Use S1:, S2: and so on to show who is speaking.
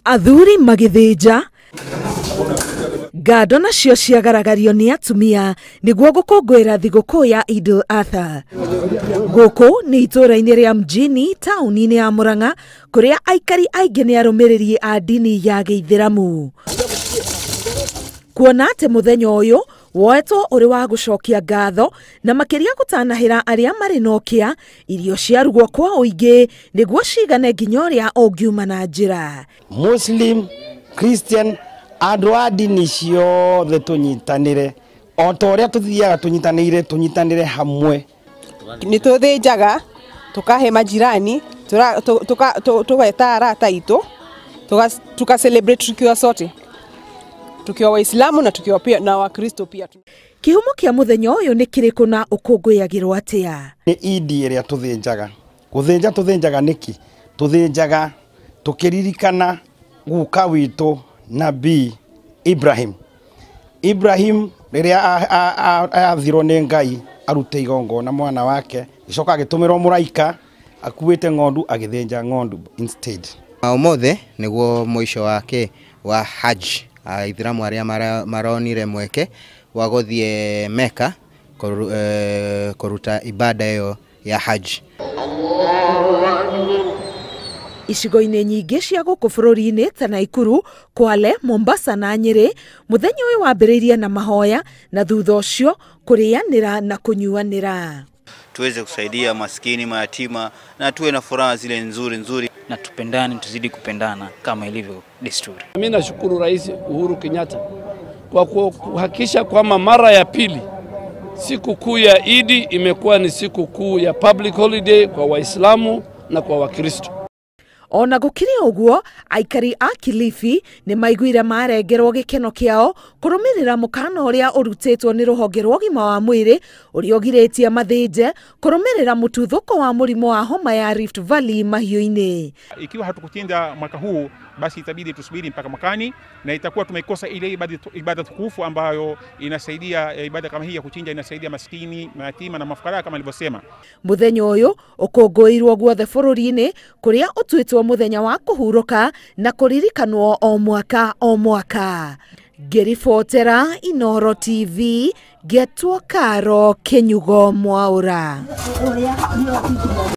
S1: Athuri magĩthĩnja ngando nacio ciagaragario nĩ atumia nĩguo gũkũngũĩra thigũkũ ya Eid al-Adha. Gũkũ nĩ itũũra-inĩ rĩa Mjini taũni-inĩ ya Murang'a kũrĩa aikari aingĩ nĩ arũmĩrĩri a ndini ya Gĩithĩramu. Kuona atĩ mũthenya ũyũ woetwo ũrĩ wa gũcokia ngatho na makĩria gũtanahĩra arĩa marĩ na ũkĩa, irio ciarugwo kwa ũingĩ nĩguo cigane nginya ũrĩa ũngiuma na njĩra.
S2: Muslim, Christian, andũ a ndini ciothe tũnyitanĩre o ta ũrĩa tũthiaga tũnyitanĩire, tũnyitanĩre hamwe.
S3: Nĩ tũthĩnjaga tũkahe majirani, tũgeta arata aitũ, tuka celebrate tukiwa sote, tukiwa Waislamu na tukiwa pia na Wakristo pia.
S1: Kĩhumo kĩa mũthenya ũyũ nĩ kĩrĩkũ na ũkũngũyagĩrwo atĩa?
S2: Nĩ Idi ĩrĩa tũthĩnjaga. Gũthĩnja tũthĩnjaga nĩkĩ? Tũthĩnjaga tũkĩririkana guka witũ Nabii Ibrahim. Ibrahim rĩrĩa athirwo nĩ Ngai arute igongona mwana wake, gĩcoka agĩtũmĩrwo mũraika akuĩte ng'ondu agĩthĩnja ng'ondu instead.
S4: Ũmũthĩ nĩguo mũico wake wa Hajj. Aithĩramu arĩa maronire mweke wa gũthiĩ Mecca kũruta ibada ĩyo ya Hajj.
S1: Icigo-inĩ nyingĩ cia gũkũ bũrũri-inĩ ta Naikuru, Kwale, Mombasa na Nyĩrĩ, mũthenya ũyũ wambĩrĩirie na mahoya na thutha ũcio kũrĩanĩra na kũnyuanĩra.
S5: Tuweze kusaidia maskini, mayatima na tuwe na furaha zile nzuri nzuri,
S6: na tupendane, tuzidi kupendana kama ilivyo desturi.
S7: Mimi nashukuru Rais Uhuru Kenyatta kwa kuhakikisha kwamba mara ya pili siku kuu ya Idi imekuwa ni siku kuu ya public holiday kwa Waislamu na kwa Wakristo.
S1: Ona gũkĩrĩ ũguo, aikari a Kilifi nĩ maiguire marengerwo gĩkeno kĩao kũrũmĩrĩra mũkana ũrĩa ũrutĩtwo nĩ rũhonge rwa ũgima wa mwĩrĩ ũrĩa ũgirĩtie mathĩnje kũrũmĩrĩra mũtuthũko wa mũrimũ wa homa ya Rift Valley mahiũ-inĩ.
S8: Ikiwa hatukuchinja mwaka huu, basi itabidi tusubiri mpaka mwakani, na itakuwa tumeikosa ile ibada tukufu ambayo inasaidia. Ibada kama hii ya kuchinja inasaidia maskini, mayatima na mafukara kama nilivyosema.
S1: Mũthenya ũyũ ũkũngũĩirwo guothe bũrũri-inĩ kũrĩa ũtuĩtwo mũthenya wa kũhurũka na kũririkanwo o mwaka o mwaka. Ngĩribotera Inooro TV, ngetwo Karo Kĩnyugo Mwaũra.